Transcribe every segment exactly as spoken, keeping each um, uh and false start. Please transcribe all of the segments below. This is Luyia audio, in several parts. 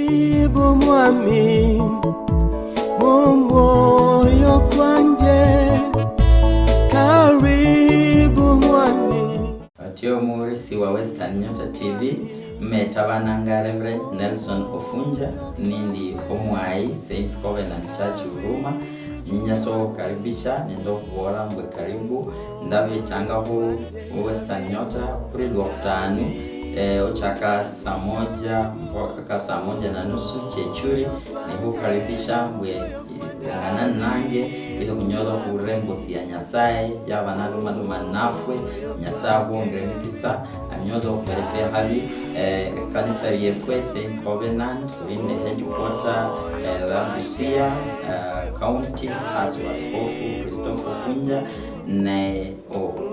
Karibu Mwami, mu mwoyo kwanje. Karibu Mwami. Otyo omurisi wa Western Nyota T V, mmetabananga Reverend Nelson Ofunja, nindi omwayi Saints Covenant Church Huruma. Ninyasa okhukaribisha nende okhubola mbwe karibu. Ndabechanga khu Western Nyota khuli Lwokhutanu, eh, ochaka saa moja mpaka saa moja na nusu chechuli. Nikhukaribisha mbwe ungana nange ili khunyola okhura embusi ya Nyasaye yaba nalomaloma nafwe. Nyasaye akhwongere emikisa, anyole okhuberesia ekhabi, eh, ekanisa liefwe Saints Covenant, khuli nende headquarter, eh, la Busia, eh, County, hasi wa Askofu Christopher Ofunja, ne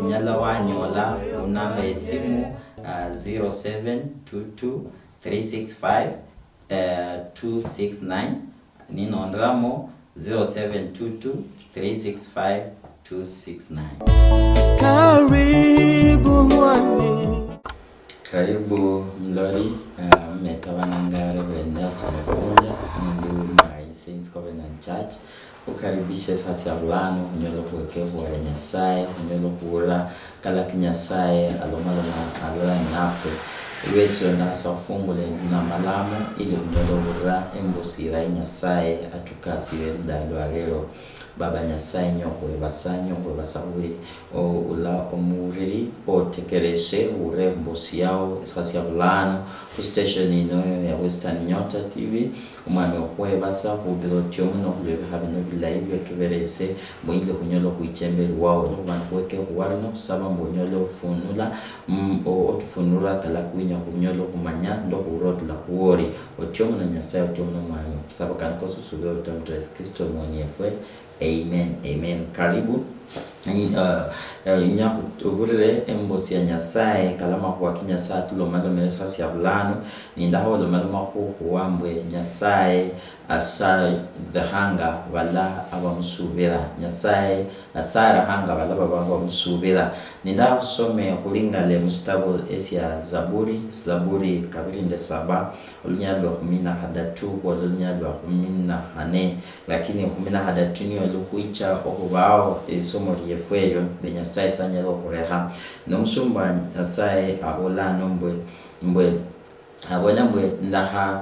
onyala wanyola khunamba yesimu, ah, zero seven two two three six five, eh, two six nine, ninonderamo zero seven two two three six five two six nine. Karibu Mwami. Karibu muloli, ah, mmetabananga Reverend Nelson Ofunja, nindi omwayi Saints Covenant Church. Khukaribishe sa sia bulano, khunyole okhweka ekhubole Nyasaye, khunyole okhura kala ki Nyasaye alomaloma alala ninafwe. Olwesio ndasa khufungula namalamo ili khunyole okhura embusi irayi Nyasaye atukasire ludayi lwa lero. Baba Nyasaye, nyokhwebasa, nyokhwebasa khubuli o-, ula omuriri otekereshe ure mbosi yao esikha sia bulano khu station ino ya Western Nyota T V. Omwami, okhwebasa khubira otio muno khulwa ebikha bino bilayi biotuberese, mbu ili khunyole okhwicha emberi wao. Olwokhuba nikhuweke khuwali nokhusaba mbu onyole ofunula, mm, o-, otufunula kala kwinya khunyole okhumanya nende okhuwura otula khuwori. Otio muno Nyasaye, otio muno Mwami. Okhusaba kano kosi osubira ota mu Yesu Kristo omwami efwe. Amen, amen. Karibu. Nyi-, uh, uh, nyakhuburire embosi ya Nyasaye, kala makhuwa ki Nyasaye atulomalomere sa sia bulano, nindakha olomaloma khukhuwa mbwe Nyasaye asarehanga bala abamusubira. Nyasaye asarehanga bala baba bamusubira. Nindakha khusome khulingale musitabu esia Zaburi, Zaburi kabiri nende saba, olunyali lwa khumi na khadatu, khwola olunyali lwa khumi na khane. Lakini ekhumi na khadatu nio lukhwicha okhubao elisomo liefwe elio, ne Nyasaye sanyala okhurekha. Nomusumba Nyasaye abola ano mbwe, mbwe, abola mbwe, ndakha-,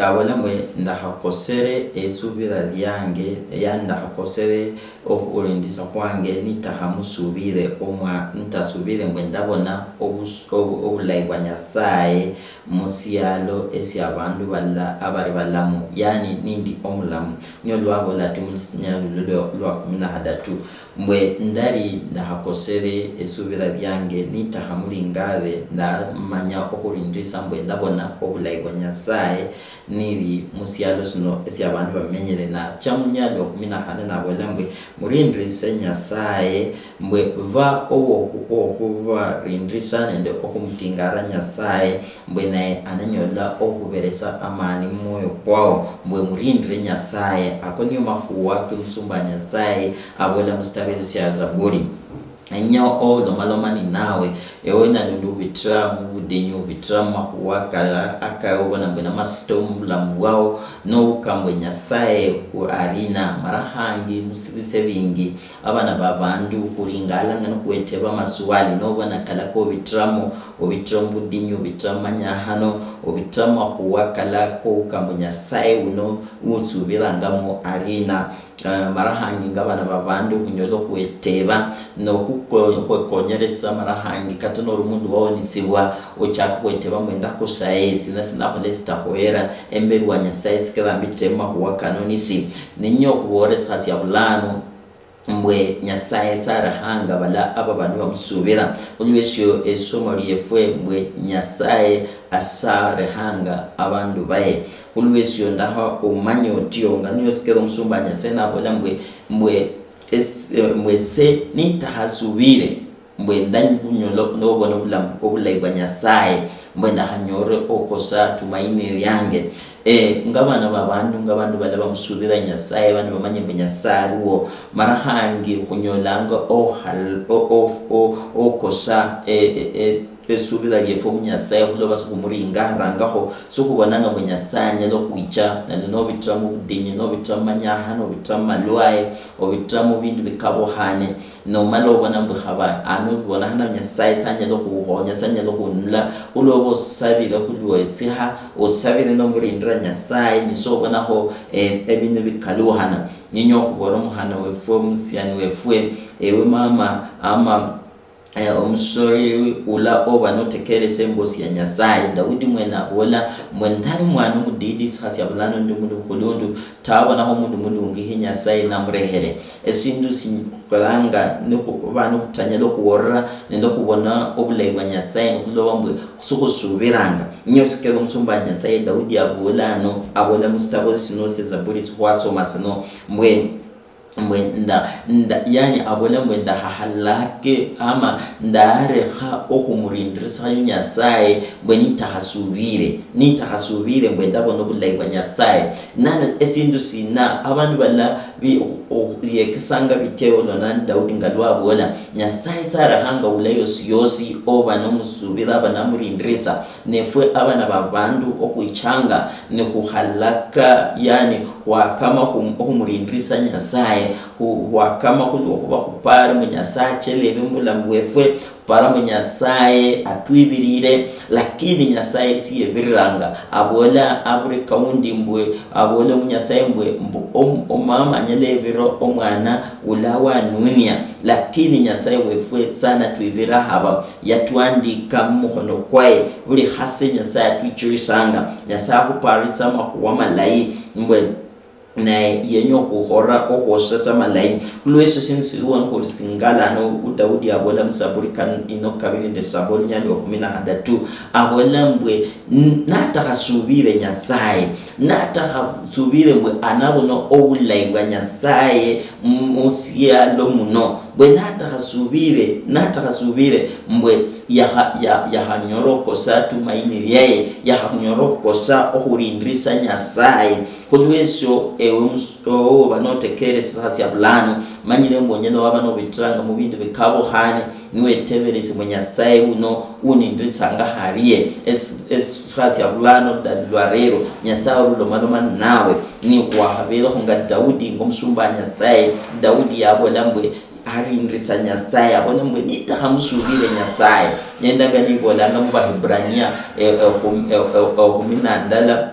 abola mbwe, ndakhakosere esubira liange, yani ndakhakosere okhurindisa khwange nitakhamusubire omwa-, nitasubire mbwe ndabona obus-, obu-, obulayi bwa Nyasaye musialo esia abandu bala-, abari balamu, yani nindi omulamu. Nio lwabola ati, mu lusinyalo lulwe lwa kumi na khadatu, mbwe, ndari ndakhakosere esubira liange, nitakhamulingare, ndamanya okhurindisa mbwe ndabona obulayi bwa Nyasaye nili musialo sino esia abandu bamenyere. Nacha munyalo lwa kumi na khane nabola mbwe, murindirise Nyasaye, mbwe ba owo-, owokhubarindisa nende okhumutingara Nyasaye, mbwe naye ananyola okhuberesa amani mumwoyo kwao, mbwe murindire Nyasaye. Ako niyo makhuwa ke musumba Nyasaye abola musitabo esio sia Zaburi. Enyo olomaloma ninawe, ewe nalundi ubitira mubudinyu, ubitira mumakhuwa kala akaobona mbwe namasito mubulamu bwao, nobuka mbwe Nyasaye u-, arina, mara khangi musibise bingi, abana babandu khuringalanga nikhuweteba amaswali, nobona kala kobitiramo, obitira mubudinyu, obitira mumanyakhano, obitira mumakhuwa kala kouka mbu Nyasaye uno utsubirangamo arina. Eh, mara khangi nga abana babandu khunyole okhweteba, nokhuko-, khwekonyeresa, mara khangi kata noli omundu wawonisibwa, ochaka okhweteba mbu endakosaye, sina sinakhola esitakhoyera emberi wa Nyasaye sikira mbitire mumakhuwa kano nisi. Ninyia okhuboolera esikha sia bulano, mbwe Nyasaye sarehanga bala aba bandu bamusubira. Khulwesio esomo liefwe mbwe Nyasaye asarehanga abandu baye. Khulwesio ndakha omanye otio, nga niyosikera omusumba wa Nyasaye nabola mbwe, mbwe es-, eh, mbwe ese nitakhasubire, mbwe ndanyala khunyola nobona obulamu obulayi bwa Nyasaye, mbwe ndakhanyolere okosa tumaini liange. Eh, nga abana babandu, nga abandu bala bamusubira Nyasaye, abandu bamanye mbu Nyasaye aliwo, mara khangi khunyolanga okhal-, o-, o-, o-, okosa, eh, eh, eh, Esubira liefwe mu Nyasaye khuloba sikhumuringa harangakho, sikhubonanga mbu Nyasaye anyala okhwicha, nali nobitira mubudinyu, nobitira mumanyakha, nobitira mumalwaye, obitira mubindu bikabukhane, nomala obona mbu khaba ano bibonekhana Nyasaye sanyala okhukhonya, sanyala okhunula, khulwoba osabire khulwa esiha, osabire nomurindira Nyasaye, nise obonakho, eh, ebindu bikalukhana. Ninyala okhubola omukhana wefwe, omusiani wefwe, ewe mama, ama eh, omusoreri ula oba notekeresa embosi ya Nyasaye. Daudi mwene abola, mbwe ndali mwana omudidi, sikhasia bulano ndi mundu mukhulundu, tabonakho omundu mulungi hi Nyasaye namurehere. Esindu sikholanga nikhuba nikhutanyala okhuwolera nende okhubona obulayi bwa Nyasaye nikhuloba mbwe sikhusubiranga. Niyo sikera omusumba wa Nyasaye Daudi abola ano, abola musitabo sino sia Zaburi sikhwasoma sino, mbwe mbwe nda, nda, yani, abola mbwe ndahahalake ama ndarekha okhumurindirisakhayo Nyasaye, mbwe nitakhasubire, nitakhasubire mbwe ndabona obulayi bwa Nyasaye. Nano esindu sina abandu bala bi-, o-, o-, yekesanga biteo lona Daudi nga lwabola, Nyasaye sarakhanga ula yosi yosi oba nomusubira aba namurindirisa. Nefwe abana ba bandu okhwichanga nikhukhalaka, yani khwakama khum-, okhumurindirisa Nyasaye, khu-, khwakama khulwokhuba khupare mbu Nyasaye achelebe mubulamu bwefwe, khupara mbu Nyasaye atwibirire, lakini Nyasaye siyebiriranga, abola abure kaundi mbwe, abola mu Nyasaye mbwe, mbu om-, omama anyala ebira omwana ula wanunia, lakini Nyasaye wefwe sana twibira haba. Yatwandika mumukhono kwaye, buli khase Nyasaye atwichulisanga. Nyasaye akhuparisa amakhuwa malayi, mbwe naye yenya okhukhora okhwosesa malayi. Khulwesio sindu siliwo nikhuli singalano u Daudi abola musaburi kano ino kabiri nde saba olunyali lwa khumi na khadatu, abola mbwe n-, natakhasubire Nyasaye, natakhasubire mbwe anabona obulayi bwa Nyasaye musialo muno. Mbwe natakhasubire, natakhasubire, mbwe s-, yakha-, ya-, yakhanyora okhukosa tumaini liaye, yakhanyora okhukosa okhurindirisa Nyasaye. Khulwesio, ewe mus-, oba notekeresa sia bulano, manyire mbu onyala waba nobitiranga mubindu bikabukhane, niweteberesia mbu Nyasaye uno unindirisanga harie. Es-, es-, sia bulano da-, lwa rero, Nyasaye orulomaloma ninawe. Ni wakhaberekho nga Daudi, nga omusumba wa Nyasaye, Daudi yabola mbwe, arindirisa Nyasaye, abona mbwe nitakhamusubire Nyasaye. Nendagano ibolanga mubahebrania, eh, eh, khum-, eh, eh, eh, khumi na ndala,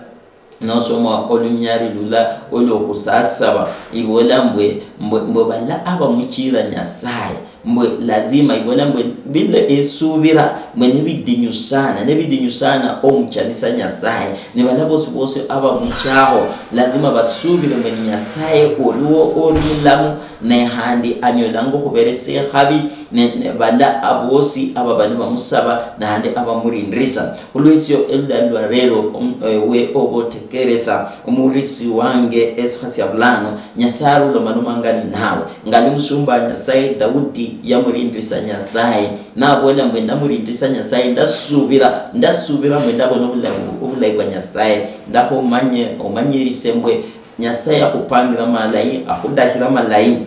nosoma olunyari lula olwokhusasaba, ibola mbwe, mbwe, mbwe bala abamuchira Nyasaye, mbwe lazima, ibola mbwe bila esubira, mbwe nibidinyu sana, nibidinyu sana omuchamisa Nyasaye. Ni bala bosi bosi abamuchaho, lazima basubire mbwe ni Nyasaye oriwo, ori mulamu, ne handi anyolanga okhuberesa ekhabi, ne, ne bala abosi ababa nibamusaba, nahandi abamurindirisa. Khulwesio eludali lwa rero, om-, ewe oba otekeresa, omurisi wange, esikha sia bulano, Nyasaye arulomalomanga ninawe. Ngali musumba wa Nyasaye, Daudi yamurindirisa Nyasaye, nabola mbwe ndamurindirisa Nyasaye, ndasubira, ndasubira mbwe ndabona obulayi, obulayi bwa Nyasaye. Ndakhumanye, omanyirise mbwe Nyasaye akhupangira malayi, akhudakhira malayi.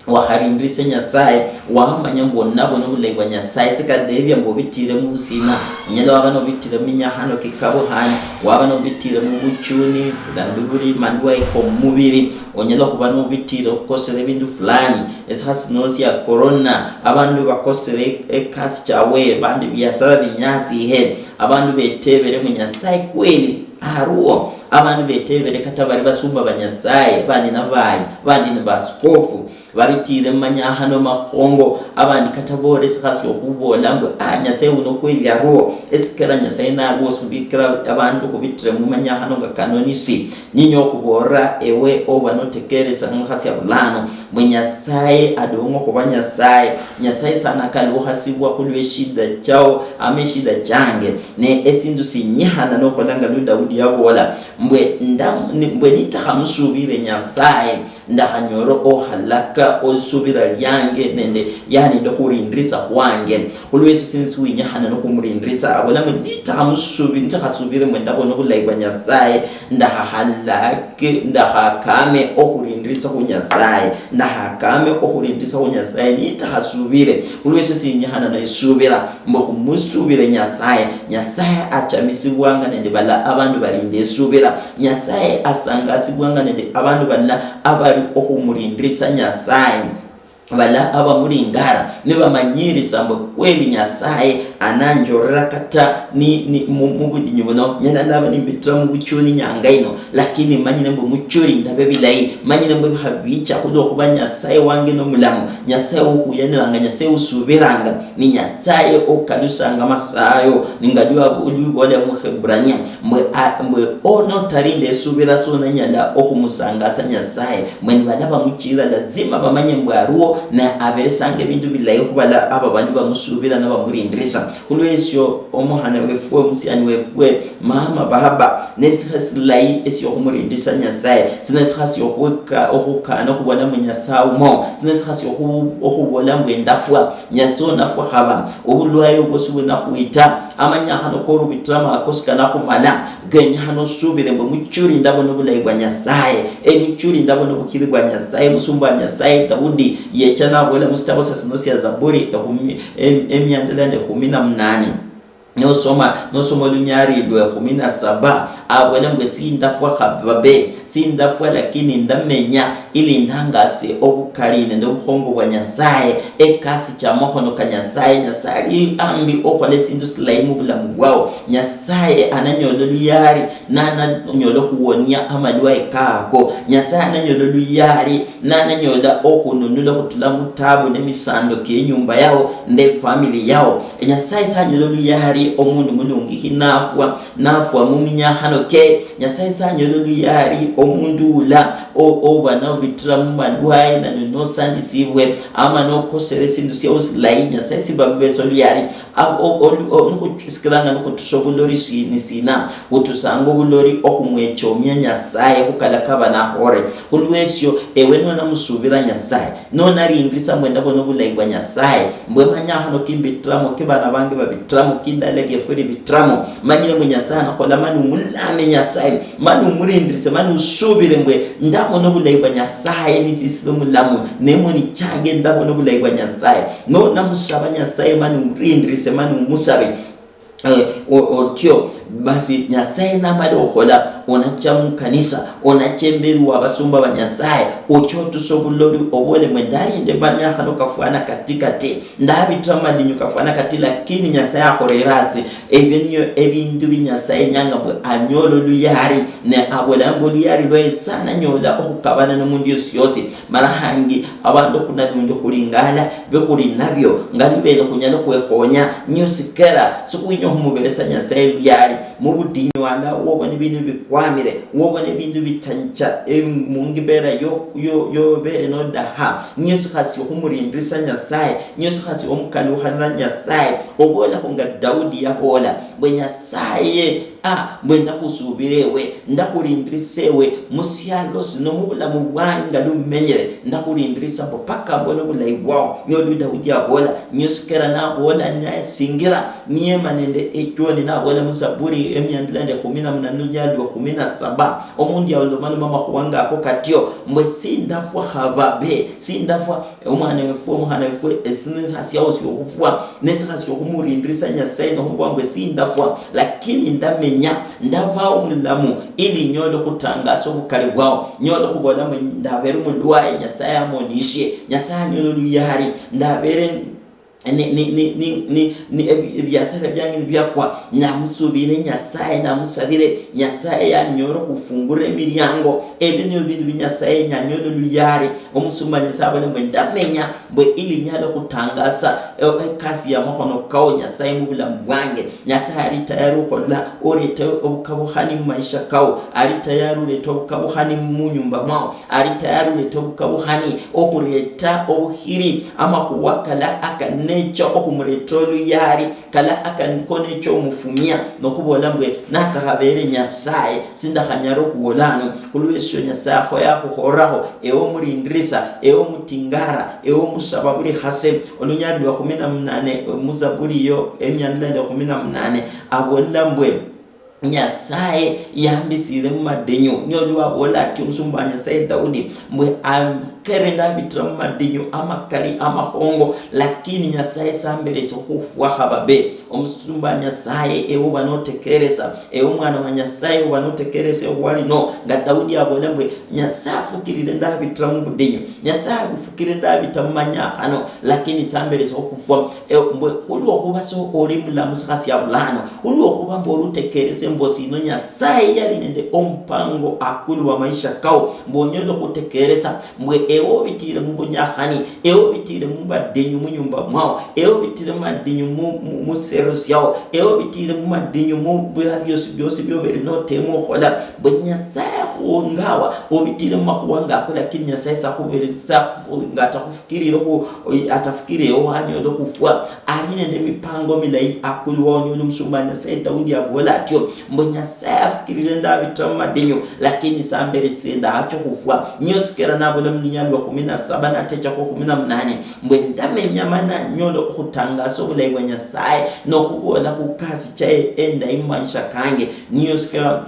Wakharindirise Nyasaye, wamanya mbu onabona obulayi bwa Nyasaye, sikadebia mbu obitire mubusina, onyala waba nobitire muminyakhano kikabukhane, waba nobitire mubuchuni, bula bibuli malwaye komumubiri, onyala khuba nobitire okhukosera ebindu fulani, esiha sino sia corona, abandu bakosere ekasi chawe, bandi biasara binyasihe, abandu betebere mbu Nyasaye kweli aruwo. Abandu betebere kata bari basumba ba Nyasaye, bandi nabayi, bandi ni baskofu, babitire mumanyakhano makhongo, abandi kata bore esikhasi okhubola mbu, "Ah, Nyasaye uno kweli aruwo." Esikera Nyasaye naruwo, sibikira abandu khubitire mumanyakhano nga kano nisi. Ninya okhubolera ewe oba notekeresa mukhasia bulano, mbu Nyasaye adong'o khuba Nyasaye. Nyasaye sana kalukhasibwa khulweshida chao ama eshida change. Ne esindu sinyikhana nokhola nga lwa Daudi yabola, mbwe nda-, ni-, mbwe nitakhamusubire Nyasaye, Ndakhanyole okhalaka esubira liange nende, yani, nende khurindirisa khwange. Khulwesio sindu siwinyikhana nikhumurindirisa, abola mbu, "Nitakhamusubi-, nitakhasubire mbu ndabona obulayi bwa Nyasaye, ndakhakhalake, ndakhakame okhurindirisa khu Nyasaye, ndakhakame okhurindirisa khu Nyasaye, nitakhasubire." Khulwesio sinyikhana nesubira, mbu khumusubire Nyasaye. Nyasaye achamisibwanga nende bala abandu balinda esubira. Nyasaye asangasibwanga nende abandu bala abali okhumurindirisa Nyasaye. Bala abamuringara nibamanyirisa mbu kweli Nyasaye ananjorera kata ni, ni, mu, mubudinyu buno. Nyala naba nimbitira mubuchoni nyanga ino, lakini manyire mbu muchori ndabe bilayi. Manyire mbu bikha bicha khulwa khuba Nyasaye wange nomulamu, Nyasaye ukhuyaniranga, Nyasaye usubiranga. Ni Nyasaye okalusanga amasayo, ninga lwa-, lwibola Muhebrania, mbwe, a-, mbwe o-, notarinda esubira sonanyala okhumusangasa Nyasaye. Mbwe nibala bamuchira lazima bamanye mbwe aruo, na aberesanga ebindu bilayi khubala aba bandu bamusubira nabamurindirisa. Khulwesio omuhana wefwe, omusiani wefwe, mama, baba, nesikha silayi esiokhumurindisa Nyasaye. Sinesikha siokhwika-, okhukana okhubola mbu Nyasaye umo. Sinesikha siokhu-, okhubola mbu endafwa. Nyasaye onafwa khaba. Obulwaye obwosi bunakhwita. Amanyakhano kori obitiramo ako sikanakhumala. Kenyekhana osubire mbu muchuli ndabona obulayi bwa Nyasaye. Emuchuli ndabona obukhiri bwa Nyasaye. Musumba wa Nyasaye Daudi yecha nabola musitabo sa sino sia Zaburi ekhumi, em-, emiandela nde khumi na munane. Nosoma, nosoma olunyari lwe khumi na saba, abwene mbwe, "Sindafwa khababe, sindafwa, lakini ndamenya, ili ndangase obukali nende obukhongo bwa Nyasaye, ekasi cha makhono ka Nyasaye." Nyasaye ali ambi okhola esindu silayi mubulamu bwao. Nyasaye ananyola oluyari, nananyola okhuwonia amalwaye kako. Nyasaye ananyola oluyari, nananyola okhununula okhutula mutabu nemisando kienyumba yao nde family yao. Nyasaye sanyola oluyari omundu mulungi khinafwa, nafwa muminyakhano ke. Nyasaye sanyola oluyari omundu ula o-, oba nobitira mumalwaye nanu nosandisibwe ama nokosere esindu siao silayi. Nyasaye siba mubesa oluyari. Ab-, o-, olu-, o-, nikhu-, sikilanga nikhutusa obulori si-, ni sina? Khutusanga obulori okhumwechomia Nyasaye khukala kaba nakhore. Khulwesio, ewe nonamusubira Nyasaye, nonarindisa mbwe ndabona obulayi bwa Nyasaye, mbwe manyakhano kimbitiramo, kibana bange babitiramo, kindala liefwe libitiramo, manyire mbwe Nyasaye anakhola, mani umulame Nyasaye, mani umurindirise, mani usubire mbwe ndabona obulayi bwa Nyasaye nisisile omulamu, nemoni change ndabona obulayi bwa Nyasaye. Nonamusaba Nyasaye, mani umurindirise, mani umusabe. Eh, o-, otyo, basi Nyasaye namala okhola, onacha mukanisa, onacha emberi wa basumba ba Nyasaye, ocha otusa obulori, obole mwe, "Ndarinde manyakhano kafwana kati kati, ndabitira mumadinyu kafwana kati, lakini Nyasaye akhorere asi." Ebyo nio ebindu bi Nyasaye yenyanga mbu anyole oluyari, ne abola mbu oluyari lwaye sananyola okhukabana nomundu yosi yosi. Mara hangi abandu khuna lundi khulingala bikhuli nabio, nga lubene khunyala khwekhonya, nio sikera sikhwinya okhumuberesa Nyasaye luyali mubudinyu ala, wobona ebindu bikwamire, wobona ebindu bitancha, em, mungibera yo, yo, yobere nodaha, nio sikhasi okhumurindirisa Nyasaye, nio sikhasi omukalukhanira Nyasaye, obolakho nga Daudi yabola, mbwe Nyasaye, ah, mbwe ndakhusubira ewe, ndakhurindirisa ewe musialo sino, mubulamu bwange nga lumenyere, ndakhurindirisa mbu paka mbone obulayi bwao. Nio lwa Daudi abola, nio sikera nabola, nasingira, niema nende echoni, nabola musaburi emiandila nde khumi na munane, lunyali lwa khumi na saba, omundu yalomaloma amakhuwa ngako katio, mbwe sindafwa khababe, sindafwa. Omwana wefwe, omukhana wefwe, esindu nesikhasiao siokhufwa, nesikhasio khumurindirisa Nyasaye, nokhumubwa mbwe sindafwa, lakini ndamenya, ndavao mulamu, ili nyole khutangasa obukali bwao, nyole khubola mbwe ndabere mulwaye, Nyasaye amonishie, Nyasaye anyole oluyari, ndabere ni, ni, ni, ni, ni, ni, ebi-, ebiasara biange nibiakwa, namusubire Nyasaye, namusabire, Nyasaye yanyole khufungura emiliango. Ebyo nibyo bindu bi Nyasaye yenya anyole oluyari. Omusumba Nyasaye abone mbwe ndamenya, mbwe ili nyale khutangasa, e-, ekasi ya makhono kao Nyasaye mubulamu bwange. Nyasaye ali tayari okhola, orete obukabukhani mumaisha kao, ali tayari orete obukabukhani munyumba mwao, ali tayari orete obukabukhani, okhureta obukhiri, amakhuwa kala akane necha okhumuretera oluyaali, kala akaniko necha omufumia, nokhubola mbwe, natakhabeere Nyasaye, sindakhanyala okhuwola ano. Khulwesio Nyasaye akhoya akhukhorakho, ewe omurindirisa, ewe omutingara, ewe omusaba buli khase. Olunyali lwa khumi na munane, Muzaburi iyo, emiandu nende khumi na munane, abola mbwe, Nyasaye yambisire mumadinyu. Nio lwa abola ati omusumba wa Nyasaye Daudi, mbwe, akere ndabitira mumadinyu amakali amakhongo, lakini Nyasaye samberesia khufwa khababe. Omusumba wa Nyasaye, ewe oba notekeresa, ewe omwana wa Nyasaye oba notekeresa ewa lino, nga Daudi abola mbwe, Nyasaye afukirire ndabitira mubudinyu, Nyasaye afukirire ndabita mumanyakhano, lakini samberesia khufwa. E, mbwe khulwokhuba so oli mulamu sikhasia bulano, khulwokhuba mbu olutekerese mbu sino Nyasaye yali nende omupango akulu wa maisha kao, mbu onyole khutekeresa mbwe ewe obitire mubunyakhani, ewe obitire mubadinyu munyumba mwao, ewe obitire mumadinyu mu, mu, musero siao, ewe obitire mumadinyu mu bira biosi biosi biobere notema okhola, mbwe Nyasaye akhungawa obitire mumakhuwa ngako, lakini Nyasaye sakhuberesa, sakhu-, nga atakhufu-, kirire khu, atafikire ewe wanyola okhufwa. Ali nende emipango milayi akulu wao. Onyola omusumba wa Nyasaye Daudi avola atio, mbwe Nyasaye afikirire ndabitira mumadinyu, lakini samberesie ndacha okhufwa. Nio sikera navola mulinya lwa khumi na saba natechakho khumi na munane, mbwe ndamenya mana nyole okhutangasa obulayi bwa Nyasaye, nokhuvola khukasi chaye endayi mumaisha kange. Nio sikera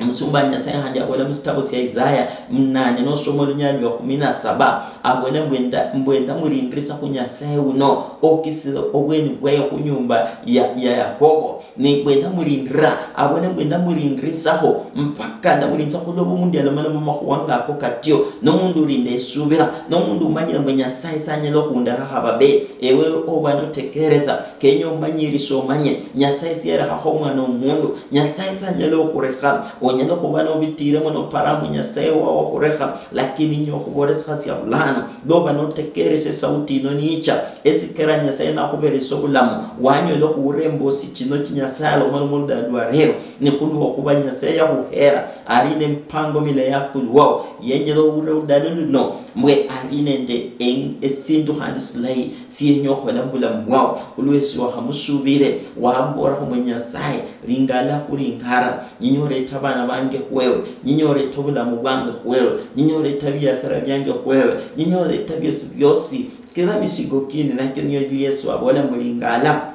Omusumba wa Nyasaye khandi abola musitabo sia Isaya munane, nosoma olunyali lwa khumi na saba, abola, "Mbwenda, mbwenda murindirisa khu Nyasaye uno, okisire obweni bwaye khu nyumba ya, ya Yakobo." Ne mbwenda murindira, abola, "Mbwenda murindirisakho mpaka ndamurindirisa," khuloba omundu yalomaloma makhuwa ngako katio, nomundu urinda esubira, nomundu umanyire mbu Nyasaye sanyala okhundekha khababe. Ewe oba notekeresa, kenya omanyirise omanye, Nyasaye siyerekhakho omwana womundu, Nyasaye sanyala okhurekha, onyala khuba nobitiremo nopara mbu Nyasaye wao okhurekha, lakini nye okhubola esikha sia bulano, noba notekereshe esauti yino niyicha, esikera Nyasaye nakhuberesa obulamu, wanyola okhuwulira embosi chino chi Nyasaye alomoloma oludala lwa rero, nikhulwokhuba Nyasaye yakhuhera, ali nemipango milayi akulu wao, yenyere owulire oludala luno, mbwe ali nende eng-, esindu khandi silayi sienya okhola mubulamu bwao. Olwesi wakhamusubire, wamborakho mbu, "Nyasaye, lingala khuringara, ninyore abana bange khwewe, ninyore obulamu bwange khwewe, ninyore ebiasara biange khwewe, ninyore biosi biosi." Kila misigo kindi nakyo niyo Yesu abola mbu, "Lingala,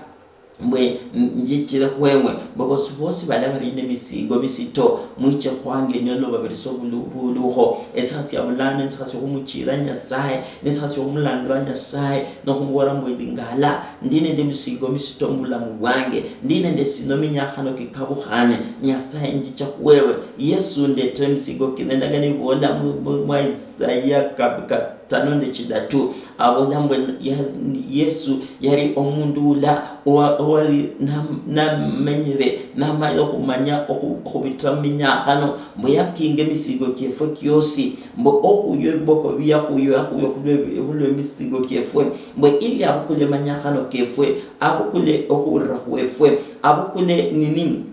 mbwe n-, njichire khwewe." Mbu bosi bosi bala bali nende misigo misito, mwiche khwange, nyole obabirisa obulu-, bulukho. Esikha sia bulano, esikha siokhumuchira Nyasaye, nesikha siokhumulangira Nyasaye, nokhumubola mbu, "Lingala, ndi nende misigo misito mubulamu bwange, ndi nende sino minyakhano kikabukhane, Nyasaye njicha khuwewe." Yesu, ndetera emisigo kino. Endagano ibola mu, mu, mwa Isaya kab-, katano nende chidatu, abola mbu ya-, Yesu yali omundu ula owa-, owali nam-, namenyire, namanyire okhumanya okhu-, okhubitira muminyakhano, mbu yakinga emisigo kiefwe kiosi, mbu okhuywa ebiboko bia yakhuywa, yakhuywa khulwe-, khulwemisigo kiefwe, mbu ili abukule manyakhano kefwe, abukule okhurira khwefwe, abukule nini,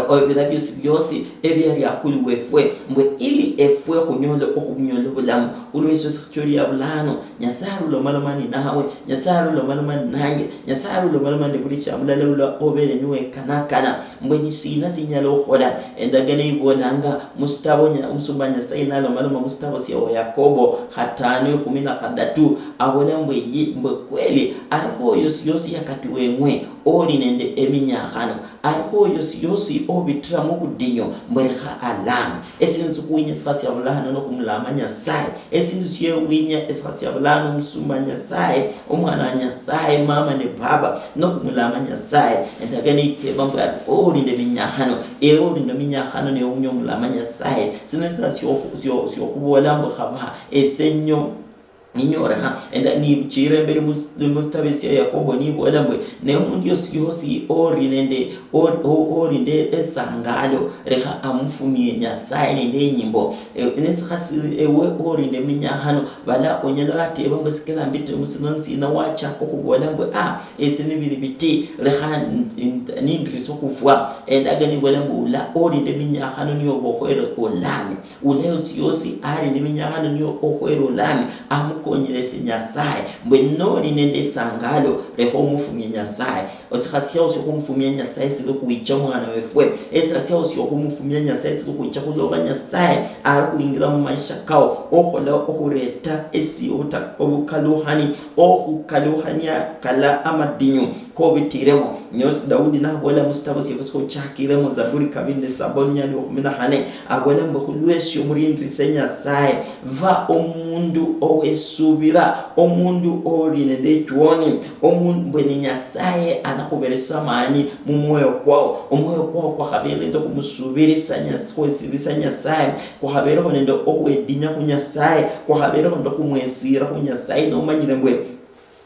o-, ebira biosi biosi ebiali akulu wefwe, mbwe ili efwe khunyole okhubunyola obulamu. Olwesio sikhucholi ya bulano, Nyasaye arulomaloma ninawe, Nyasaye arulomaloma ninange, Nyasaye arulomaloma nende buli shia mulala ula obere niwekanakana. Mbwe nisina sinyala okhola? Endagano ibolanga musitabo nya-, omusumba Nyasaye nalomaloma musitabo sia Yakobo khatano ekhumi na khadatu, abola mbwe yi-, mbwe kweli, alikho oyo yosi yosi yakati weng'we oli nende eminyakhano, alikho oyo yosi yosi obitira mubudinyu, mbwe lekha alame. Esindu sikhuwinya sikha sia bulano nokhumulama Nyasaye. Esindu siewinya esikha sia bulano omusumba Nyasaye, omwana wa Nyasaye, mama ne baba, nokhumulama Nyasaye. Endagano iteba mbwe alikho oli nende eminyakhano, ewe oli nende eminyakhano newe unya omulama Nyasaye. Sino sikha sio-, sio-, siokhubola mbwe khaba esenyo ninyorekha, enda nibuchire imberi mu, musitabi sia Yakobo nibola mbwe, "Ne omundu yosi yosi ori nende, ori, o-, ori nende esangalo, lekha amufumie Nyasaye nende enyimbo." E, nesikhasi ewe ori nende minyakhano, bala onyala wateba mbwe, "Sikila mbitire musino nsina?" Wachaka okhubola mbwe, "Ah, esi nibili biti, lekha n-, n-, nindirise okhufwa." Endagano ibola mbwe, "Ula ori nende minyakhano niyoba okhwere olame." Ula yosi yosi ali nende minyakhano niyo okhwera olame, amu-, Khonyile esie Nyasaye, mbwe noli nende esangalo, lekha omufumie Nyasaye. Esikha siao siokhumufumia Nyasaye sili khwicha mwana wefwe. Esikha siao siokhumufumia Nyasaye sili khwicha khuloba Nyasaye ali khwingila mumaisha kao, okhola okhureta esi obuta-, obukalukhani, okhukalukhania kala amadinyu kobitiremo. Niosi Daudi nabola musitabo siefwe sikhuchakiremo, Zaburi kabiri nende saba olunyali lwa khumi na khane, abola mbu, "Khulwesio murindirise Nyasaye, ba omundu owesubira, omundu oli nende echuoni, omundu mbwe ni Nyasaye anakhuberesa amani mumwoyo kwao." Omwoyo kwao kwakhabere nende khumusubirisa Nyas-, khwesibisa Nyasaye, kwakhaberekho nende okhwedinya khu Nyasaye, kwakhaberekho nende khumwesira khu Nyasaye, nomanyire mbwe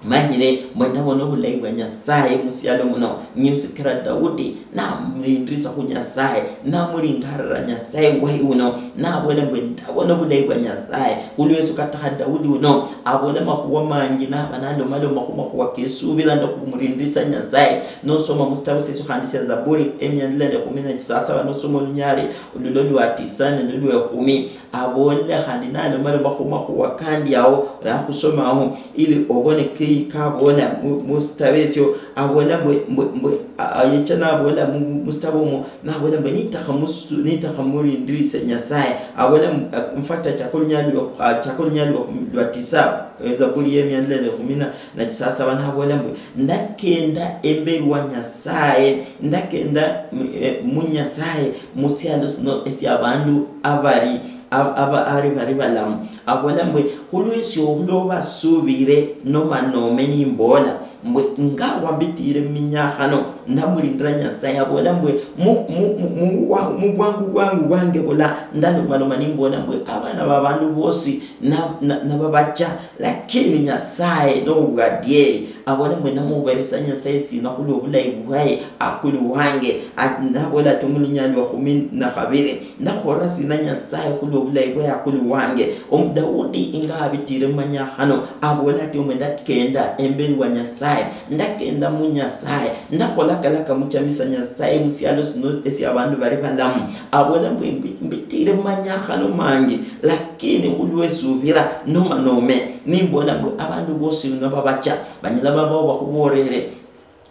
Manyire mbwe ndabona obulayi bwa Nyasaye musialo muno. Nio sikira Daudi namulindirisa khu Nyasaye, namuringarira Nyasaye wayi uno, nabola mbwe ndabona obulayi bwa Nyasaye. Khulweso kata kha Daudi uno abola makhuwa mangi, naba nalomaloma khu makhuwa kesubira nende khumurindirisa Nyasaye. Nosoma musitabo siesio khandi sia Zaburi emia ndala nende khumi na chisasaba, nosoma olunyali olulo lwa tisa nende lwa ekhumi, abola khandi nalomaloma khu makhuwa kandi ao, orakhusomaho ili obone ki-, kabola mu, musitabo esio. Abola mbwe, mbwe, mbwe, a-, a-, yecha nabola mu, mu, musitabo omo, nabola mbwe nitakha musu-, nitakha murindirise Nyasaye. Abola mu, a-, in fact, achaka olunyali lwa, achaka olunyali lwa, lwa tisa, eh, Zaburi ye mia ndala nende khumi na chisasaba, nabola mbwe, "Ndakenda emberi wa Nyasaye, ndakenda mu, eh, mu Nyasaye, musialo sino esia abandu abari, ab-, aba-, ari bari balamu." Abola mbwe, "Khulwesio, khulwo basubire, noma nome nimbola, mbwe nga wambitire muminyakhano, ndamulindira Nyasaye." Abola mbwe, "Mu, mu, mu, mu, wa-, mu bwangu, bwangu bwange bula, ndalomaloma nimbola mbwe, abana ba bandu bosi na, na, nababacha, lakini Nyasaye nobwadieri." Abola mbwe, "Namuberesa Nyasaye sina khulwo bulayi bwaye akulu wange?" At-, nabola ati, omulinya lwa khumi na khabiri, "Ndakhora sina Nyasaye khulwo bulayi bwaye akulu wange?" Omu Daudi inga abitire mumanyakhano, abola ati, "Omwe ndakenda emberi wa Nyasaye, ndakenda mu Nyasaye, ndakhola kala kamuchamisa Nyasaye musialo sino esia abandu bari balamu." Abola mbwe, "Mbi-, mbitire mumanyakhano mangi, lakini khulwesubira, noma nome, nimbola mbwe abandu bosi bino babacha, banyala babao bakhuborere."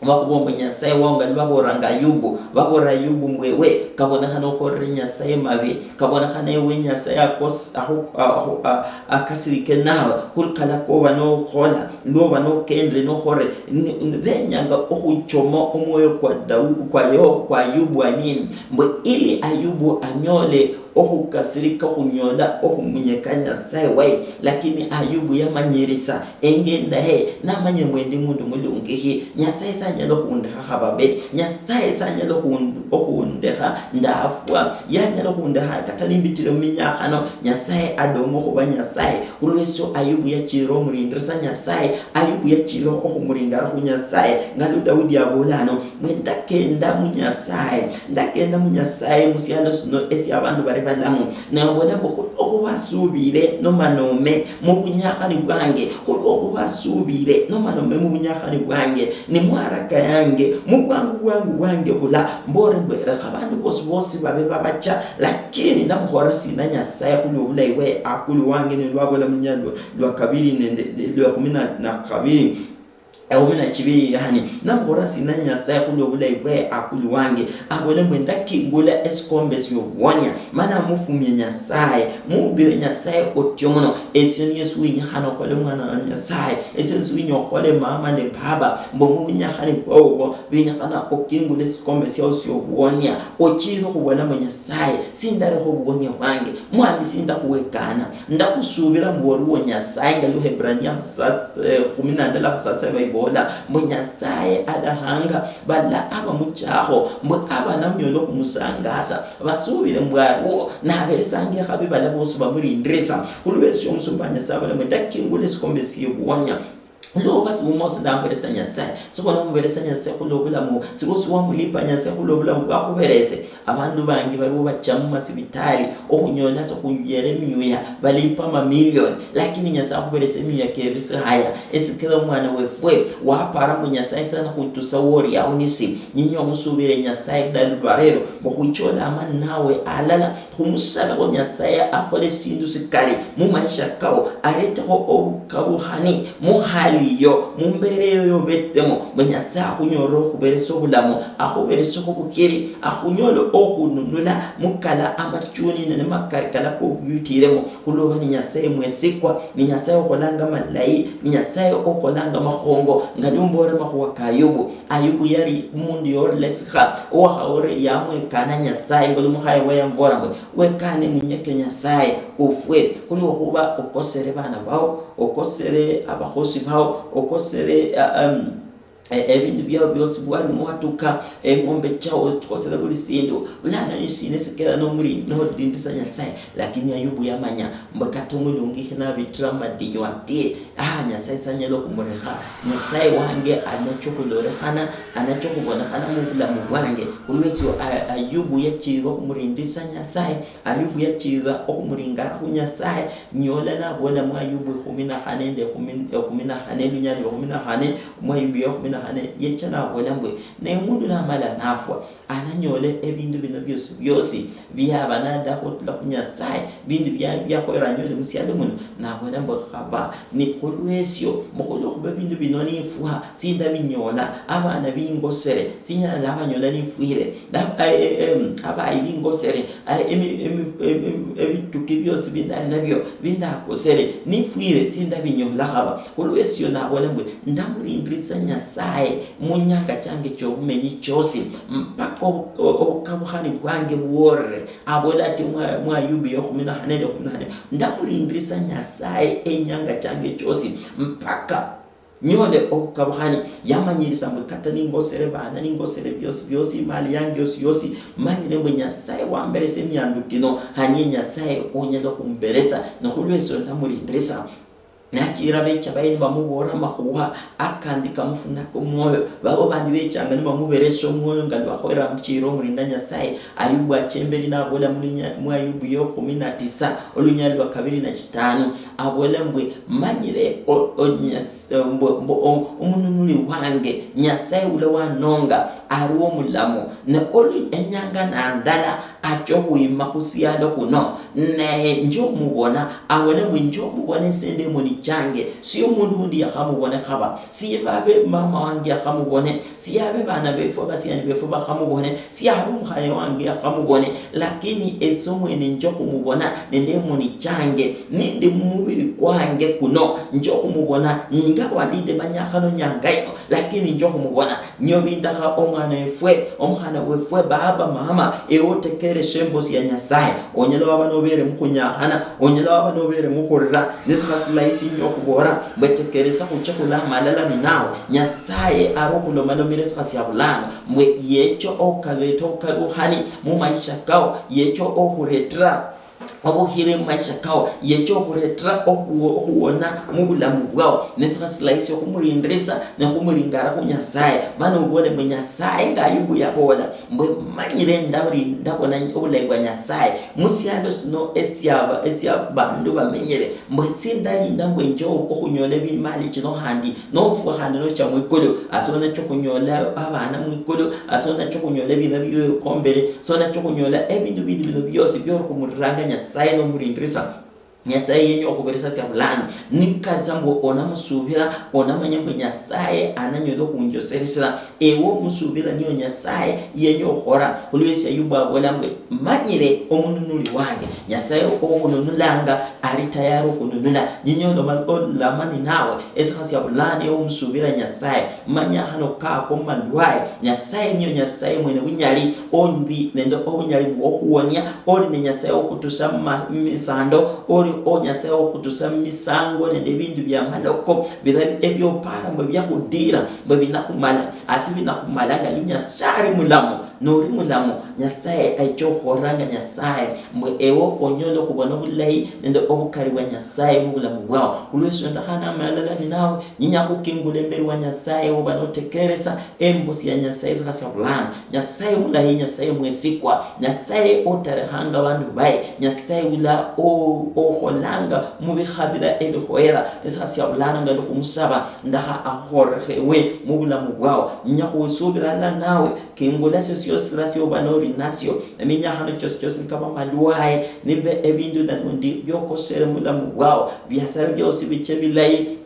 Bakhubola mbwe Nyasaye wao, nga nibabolanga Ayubu, babolera Ayubu mbwe, "We, kabonekhana okhorere Nyasaye mabi, kabonekhana ewe Nyasaye akos-, ahu-, ahu-, a-, akasirike nawe, khulukala koba nokhola, lwoba nokendre nokhore." Ni, ni, benyanga okhuchoma omwoyo kwa Dau-, kwa Yo-, kwa Ayubu, I mean, mbwe ili Ayubu anyole okhukasirika khunyola okhumunyeka Nyasaye waye, lakini Ayubu yamanyirisa engenda ye, namanyire mbwe ndi mundu mulungihi, Nyasaye sanyala okhundekha khababe, Nyasaye sanyala okhund-, okhundekha ndafwa, yanyala okhundekha kata nimbitire muminyakhano, Nyasaye adong'e okhuba Nyasaye. Khulwesio Ayubu yachira omurindirisa Nyasaye, Ayubu yachira okhumuringara khu Nyasaye, nga lu Daudi abola ano, "Mwe ndakenda mu Nyasaye, ndakenda mu Nyasaye musialo sino esia abandu bari balamu." Nabola mbu, "Khulwo khuba asuubire noma nome mubunyakhani bwange, khulwo khuba asuubire noma nome mubunyakhani bwange, ni muharaka yange, mubwangu bwangu bwange bula, mbore mbu, lekha abandu bosi bosi babe babacha, lakini ndamukhora sina Nyasaye khulwo bulayi bwe akulu wange?" Nilwo abola munya lwa, lwa kabiri nende lwa ekhumi na, na kabiri. Ekhumi na chibiri, yani, "Namukhora sina Nyasaye khulwo bulayi bwe akulu wange?" Abole mbu, "Ndakingula esikombe siobuonia, mana mufumie Nyasaye, mumbire Nyasaye otio muno." Esio niyo siwinyikhana okhole, mwana wa Nyasaye. Esio siwinya okhole, mama ne baba, mbu mubunyakhani bwao obwo, binyikhana okingule esikombe siao siobuonia, ochire okhubola mbu, "Nyasaye, sindarekho obuonia bwange, Mwami, sindakhuwekana." Ndakhusubira mbu oliwo Nyasaye, nga Luhebrania khasa-, eh, kumi na ndala khasasaba ibola mbu Nyasaye adahanga bala abamuchakho, mbu abananyola okhumusangasa. Basubire mbu aliwo, naberesanga ekhabi bala bosi bamulindirisa. Khulwesio omusumba wa Nyasaye abola mbu, "Ndakingula esikombe siebuonia." Khulwoba siwumosi namberesa Nyasaye, sikhona khuberesa Nyasaye khulwa obulamu, siwosi wamulipa Nyasaye khulwa obulamu bwakhuberese. Abandu bangi baliwo bacha mumasibitali okhunyola sikhuyera emiyuya, balipa mamilioni, lakini Nyasaye akhuberesa emiyuya kebisihaya. Esikira omwana wefwe wapara mbu Nyasaye sana khutusa wori awo nisi, nyinya omusubire Nyasaye dalu lwarero, mbu khwichola amani nawe alala, khumusalakho Nyasaye akhole esindu sikali mumaisha kao, aretekho obukabukhani muhali iyo, mumbera eyo yobetemo, mbu Nyasaye akhunyorere okhuberesa obulamu, akhuberesekho obukheri, akhunyola okhununula mukala amachuni nende makali kala kobubitiremo, khulwoba ni Nyasaye mwesikwa, ni Nyasaye okholanga malayi, ni Nyasaye okholanga makhongo, nga niumbola makhuwa ka Ayubu. Ayubu yali umundu yolesikha, owakhawore yamwekana Nyasaye, ngoli mukhaye we yamubola mbu, "Wekane munyeke Nyasaye, ufwe, khulwokhuba okosere bana bao, okosere abakhosi bao, okosere, ah, um, e-, ebindu biao biosi bwali mwatuka, eng'ombe chao, tukosere buli sindu. Bulano nishina esikera nomuri-, nodindisa Nyasaye?" Lakini Ayubu yamanya mbu kata omulungi khinabitira mumadinyu atie, ah, Nyasaye sanyala okhumurekha. Nyasaye wange anacha okhulolekhana, anacha okhubonekhana mubulamu bwange. Khulwesio, A-, Ayubu yachirira okhumurindisa Nyasaye, Ayubu yachirira okhumuringara khu Nyasaye. Nyola nabola mu Ayubu ekhumi na khane nende ekhumi, ekhumi na khane, lunyali ekhumi na khane, mu Ayubu ya ekhumi na khane, yecha nabola mbwe, ne mundu namala nafwa, ananyola ebindu bino biosi biosi, biaba nadaha khutula khu Nyasaye, bindu bia-, biakhoyera anyole musialo muno, nabola mbu, "Khaba ni khulwesio, mbu khulwokhuba ebindu bino nifwa, sindabinyola, abana bingosere, sinyala nabanyola nifwire, na-, eh, eh, em, abayi bingosere, eh, emi-, emi-, em-, em-, ebituki biosi bindali nabio, bindakosere, nifwire, sindabinyola khaba." Khulwesio nabola mbu, "Ndamurindirisa Nyasaye munyanga change chobumenyi chosi, mpaka obu-, o-, obukabukhani bwange bwore." Abola ati, mwa, mwa Ayubu ya ekhumi na khane nende ekhumi na khane, "Ndamurindirisa Nyasaye enyanga change chosi, mpaka nyole obukabukhani." Yamanyirisa mbu kata ningosere bana, ningosere biosi biosi, imali yange yosi yosi, manyire mbu Nyasaye wamberesa emiandu kino, hanie Nyasaye onyala khumberesa, nikhulwesio ndamurindirisa. Nachira becha baye nibamuboolera amakhuwa akandi kamufuna kumwoyo. Babo bandi bechanga nibamuberesha omwoyo nga lwakhoyera muchira omulinda Nyasaye. Ayubu acha emberi nabola muli nya-, mu Ayubu ya ekhumi na tisa, olunyali lwa kabiri na chitano, abola mbwe, "Manyire o-, o-, Nyas-, mbwe, mbwe o-, omununuli wange, Nyasaye ula wanonga, ari omulamu, ne olu enyanga nandala acha okhwima khusialo khuno, ne nje omubona." Abone mbu inje omubona ese nde moni change, si omundu undi yakhamubone khaba, si babe mama wange yakhamubone, si abe bana befwe, abasiani befwe bakhamubone, si abe omukhaye wange yakhamubone, lakini ese omwene nje okhumubona nende emoni change, nindi mumubiri kwange kuno, nje okhumubona nga wandinde manyakhano nyanga ino, lakini nje okhumubona. Nio bindakha omwana wefwe, omukhana wefwe, baba, mama, ewe otekereshe embosi ya Nyasaye. Onyala waba nobere mukhunyakhana, onyala waba nobere mukhurira, ne sikha silayi sinyo okhubola, mbwe tekeresa khuche khula amalala ninawe. Nyasaye ari okhulomalomire sikha sia bulano, mbwe yecho okaleta okalukhani mumaisha kao, yecho okhuretera obukhire mumaisha kao, yecha okhuretera okhuwo-, okhuwona mubulamu bwao. Ne sikha silayi sio khumurindirisa ne khumuringara khu Nyasaye. Mana obole mbu Nyasaye nga Ayubu yabola, mbwe manyire ndabri-, ndabona obulayi bwa Nyasaye musialo sino esiaba-, esia bandu bamenyere, mbwe sindalinda mbwe nje okhunyola ebimali chino khandi nofwa khandi nocha mwikulu, ase onacha okhunyola abana mwikulu, ase onacha okhunyola ebira bioyo kombere, so nacho khunyola ebindu bindi bino biosi biori khumuriranga Nyasaye nomurindirisa. Nyasaye yenya okhuberesa sia bulano. Nikalisa mbu onamusubira, onamanya mbu Nyasaye ananyola okhunjosereshera. Ewe omusubira niyo Nyasaye yenya okhukhola. Khulwesi Ayubu abola mbu, "Manyire omununuli wange." Nyasaye okhununulanga, ari tayari okhununula. Nyinya oloma-, olamani nawe, esikha sia bulano ewe omusubira Nyasaye. Manya hano kako malwaye. Nyasaye niyo Nyasaye mwene bunyali, ondi nende obunyali bwokhuwonia, oli ne Nyasaye okhutusa muma-, mumisando, oli o Nyasaye okhutusa mumisango nende ebindu bia maloko, bira ebiopara mbu biakhudira, mbu binakhumala, asi binakhumala nga lu Nyasaye ali mulamu. Noli mulamu, Nyasaye aicha okhukhoranga Nyasaye, mbwe ewe onyole okhubona obulayi nende obukali bwa Nyasaye mubulamu bwao. Khulwesio ndakhana amalala ninawe, ninya khukingula imberi wa Nyasaye, oba notekeresa embusi ya Nyasaye sikhasia bulano. Nyasaye mulayi, Nyasaye mwesikwa, Nyasaye otarekhanga abandu baye, Nyasaye ula o-, okholanga mubikhabila ebikhoyera. Sikhasia bulano ngali khumusaba, ndakha akhukhorekhe ewe mubulamu bwao. Ninya khusubila alala nawe, kingula esio siosi sila sioba noli nasio. Eminyakhano chiosi chiosi nikaba amalwaye, nibe ebindu nalundi biokosere mubulamu bwao, biasara biosi biche bilayi,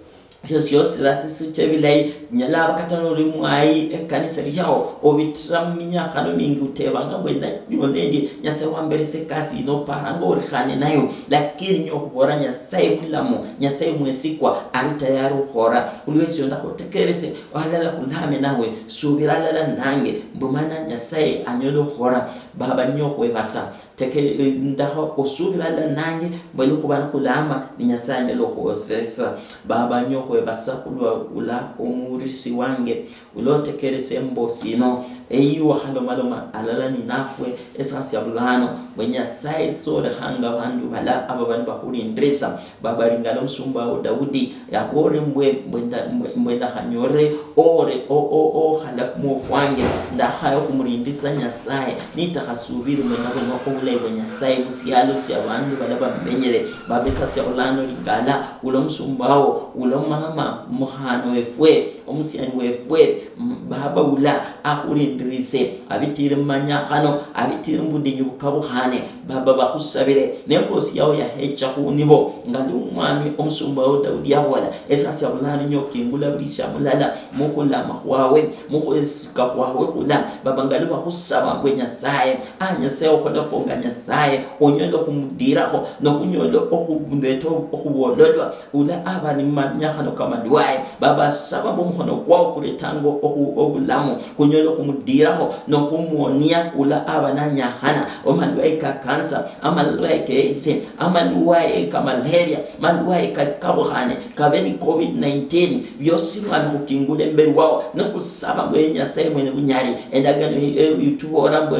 esio siosi sila sisiche bilayi. Nyala aba kata noli mwayi ekanisa liao, obitira muminyakhano mingi, utebanga mbwe ndanyole ndi Nyasaye wamberesa ekasi yino, oparanga orikhane nayo, lakini niyo okhubola Nyasaye mulamu, Nyasaye mwesikwa, ali tayari okhukhora. Khulwesio ndakhutekerese, Alala khulame nawe, subira alala nange, mbu mana Nyasaye anyole okhukhola. Baba, niyo okhwebasa. Teke-, eh, ndakha osubira alala nange, mbu likhuba nikhulama, ni Nyasaye anyole okhwosesa. Baba, niyo okhwebasa khulwa ula omuwulirisi wange, ula otekerese embosi yino, eyi wakhalomalomo alala ninafwe, esaa sia bulano, mbwe Nyasaye solekhanga abandu bala aba bali bakhulindirisa. Baba, lingala omusumba wo Daudi, yaboole mbwe, mbwe nda-, mbwe, mbwe ndakhanyolere ore, o-, o-, okhala kumwo kwange, ndakhaya okhumulindisa Nyasaye, nitakhasubiri mbwe nabona obulayi bwa Nyasaye musialo sia abandu bala bamenyere. Baba, esaa sia bulano lingala, ula omusumba wo, ula omama, mukhana wefwe, omusiani wefwe, m-, Baba ula akhulindirise, abitire mumanyakhano, abitire mubudinyu bukabukhane, Baba bakhusabire, nembosi yao yahecha khunibo, nga lu Omwami omusumba wao Daudi yabola, esaa sia bulano niyo okingula buli shamulala, mukhulama khwawe, mukhwesika khwawe khula, Baba nga lu bakhusaba mbwe Nyasaye, ah, Nyasaye okholekho nga Nyasaye, onyole okhumudirakho, nokhunyola okhuleta okhubololwa, Ula aba ni manyakhano kamalwaye, Baba, saba mbu omukhono kwao kuretanga okhu-, obulamu, kunyole okhumudirakho nokhumuonia ula aba nanyakhana, amalwaye ka cancer, amalwaye ka AIDS, amalwaye ka malaria, amalwaye ka-, kabukhane, kabe ni covid nineteen, biosi Mwami khukingule imberi wao, nikhusaba mbu ewe Nyasaye mwene bunyali, endagano eyo itubola mbu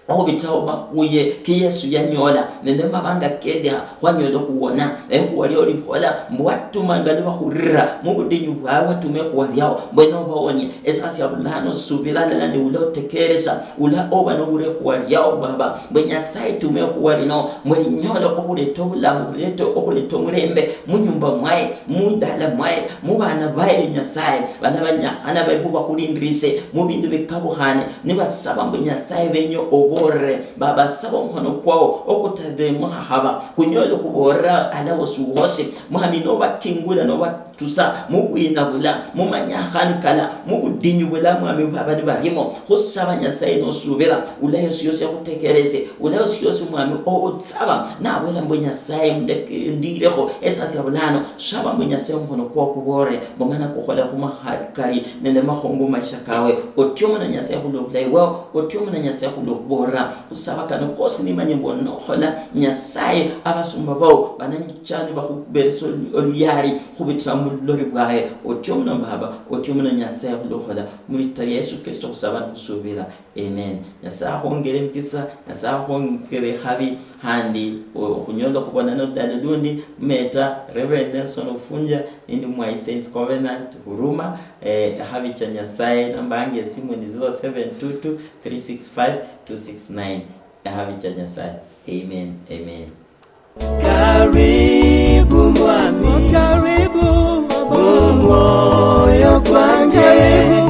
okhubitiraho makhuye ke Yesu yanyola, nende mabanga kede khwanyola okhuwona. Ekhuwa lio libukhola mbu watuma nga nibakhurira mubudinyu bwawe, watuma ekhuwa liao, mbwene obawonie. Esaa sia bulano subira alala nende ula otekeresa, ula oba nowura ekhuwa liao, Baba, mbwe Nyasaye tuma ekhuwa lino, mbwe linyole okhureta obulamu, okhureta, okhureta omurembe munyumba mwaye, mudala mwaye, mubana baye, Nyasaye, bala banyakhana bali khubakhulindirise mubindu bikabukhane, nibasaba mbu Nyasaye benye oborere, Baba, saba omukhono kwao okutarire mukhakhaba, kunyole khuborera ala wosi wosi, Mwami, nobakingula, nobatusa mubwina bula, mumanyakhani kala, mubudinyu bula, Mwami, baba nibarimo. Khusaba Nyasaye nosubira, ula yosi yosi akhutekerese, ula yosi yosi, Mwami, o-, otsaba, nabola mbu Nyasaye, ndeke-, ndirekho, esaa sia bulano, saba mbu Nyasaye omukhono kwao kuborere, mbu mana kukhola khumakhari kari nende makhongo maisha kawe. Otio muno Nyasaye khulwa obulayi bwao, otio muno Nyasaye khulwa okhubolera khusaba kano kosi, nimanye mbu onokhola Nyasaye, abasumba bao bananyichani bakhuberesa olu-, oluyari khubitira mululori bwaye. Otio muno Baba, otio muno Nyasaye khulwa okhola. Mulita lia Yesu Kristo khusaba nikhusubira. Amen. Nyasaye akhwongere emikisa, Nyasaye akhwongere ekhabi, khandi o-, okhunyola okhubona noludalo lundi. Mumeta Reverend Nelson Ofunja, nindi mwayi Saints Covenant, Huruma, eh, ekhabi cha Nyasaye, namba yange yesimu ni zero seven two two three six five two six nine. Ekhabi cha Nyasaye. Amen, amen. Karibu mwami. Karibu. Omwoyo kwange. Karibu.